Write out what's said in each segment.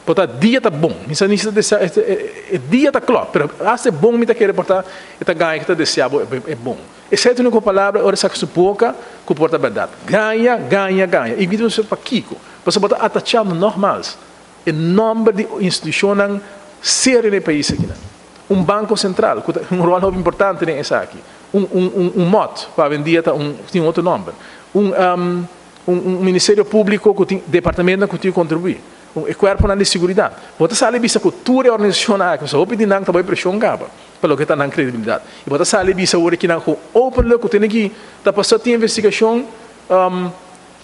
Por ta dia ta bon, mi sa ni si ta desea e dia ta klòp, pero asta e bon mi ta kere por ta e ta gaña ku ta desea bo e bon. Esei ta úniko palabra ora e saka su boka ku por ta bèrdat. Gaña, gaña, gaña. I mi ta bisa pakiko? Pasobra bo ta atachando nògmals e nòmber di institushonnan serio na e pais akinan. Un banko sentral ku ta un ròl hopi importante den esaki. Un un un un mòt ku awendia ta un tin un otro nòmber. Un un un ministerio públiko ku tin departamentonan ku tin ku kontribuí. Ku e kuerponan di siguridat. Bo ta sali bisa ku tur e organisashonnan aki, pasobra hopi di nan ta bai preshon kaba pa loke ta nan kredibilidat. I bo ta sali bisa awor aki nan ku openlijk ku tene ki ta pasa tin investigashon,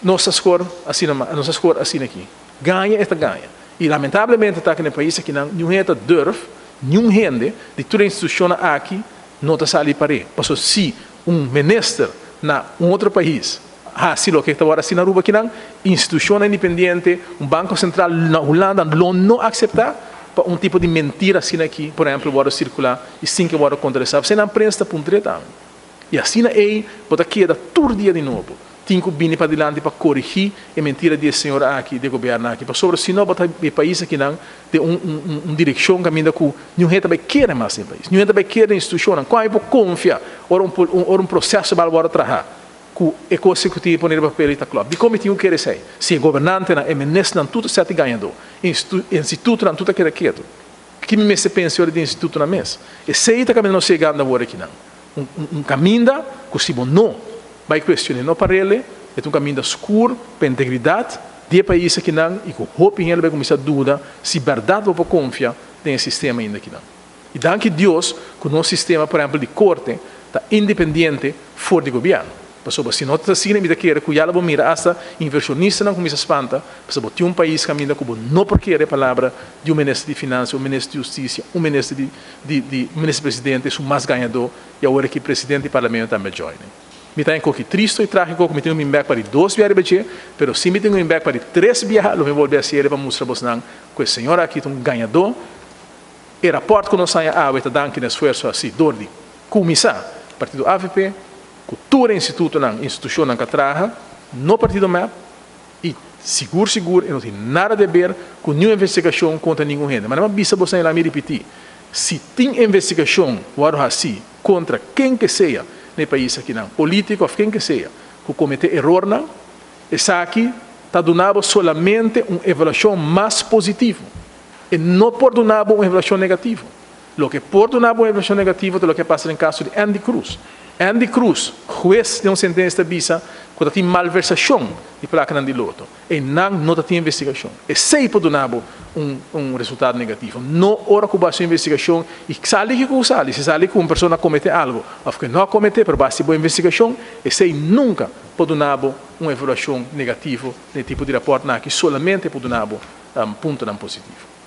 nos ta skor asina nos ta skor asina aki. Gaña e ta gaña. I lamentablemente ta aki na e pais aki nan niun hende ta durf, niun hende di tur e institushonnan aki no ta sali par'é. Pasobra si un minister na un otro pais Hasi loke ta wòrdu hasi na Aruba kinan, institushonnan independiente, un banko sentral na Hulanda lo no akseptá pa un tipo di mentira asina aki, por ehèmpel, wòrdu sirkulá i sin ke wòrdu kontrarestá. P'esei nan prens ta puntr'é tambe. I asina ei bo ta keda tur dia di nobo tin ku bini padilanti pa korigí e mentira di e señor aki, di e gobièrnu aki. Pasobra si no bo ta e pais akinan den un un direkshon kaminda ku niun hende ta bai kere mas den e pais, niun hende ta bai kere den institushonnan. Kon ami por konfia ora un ora un proseso bal wòrdu trahá? Ku e kos ku tin pone riba papel ei ta klòp. Dikon mi tin ku kere esei? Si e gobernantenan, e ministernan tur ta sèt di gañadó, e institutonan tur ta keda ketu, ki mi mester pensa ora di institutonan mes? Esei ta kaminda nos yegando awor akinan. Un un kaminda ku si bo no bai kuestion'é no parele, e ta un kaminda skur pa integridat di e pais akinan i ku hopi hende bai kuminsá duda si bèrdat bo por konfia den e sistema ainda akinan. I danki Dios ku nos sistema por ehempel di korte ta independiente for di gobièrnu. Pasobra si no ta asina mi ta kere ku ya lo bo mira asta invershonistanan kuminsa spanta pasobra bo tin un pais kaminda ku bo no por kere e palabra di un minister di finansia, un minister di hustisia, un minister di di di un minister presidente esun mas gañadó i awor aki presidente di parlamento tambe a join. Mi ta enkoki tristo i trágiko ku mi tin ku bin bèk pa di dos bia riba dje, pero si mi tin ku bin bèk pa di tres bia lo mi bolbe hasiel pa mustra bosnan ku e señor aki ta un gañadó. E rapòrt ku nos haña awe ta danki na esfuerso hasí dor di kuminsá partido avp ku tur e institutonan i institushonnan ku a traha, no partido mep, i sigur sigur e no tin nada di aber ku niun investigashon kontra ningun hende. Manera mi a bisa boso i mi ripití, si tin investigashon wòrdu hasí kontra ken ke sea na e pais akinan, polítiko òf ken ke sea, ku kometé erornan, esaki ta duna bo solamente un evaluashon mas positivo. E no por duna bo un evaluashon negativo. Loke por duna bo un evaluashon negativo ta loke a pasa den kaso di Andy Cruz. Andy Cruz, hues den un sentensia ta bisa ku ta tin malversashon di plakanan di loto. Einan no ta tin investigashon. Esei por duna bo un un resultado negativo. No ora ku bo hasi un investigashon i sali kiko ku sali. Si sali ku un persona a komete algo òf ku e no a komete pero bo hasi bo investigashon, esei nunka por duna bo un evaluashon negativo den e tipo di rapòrtnan aki. Solamente por duna bo puntonan positivo.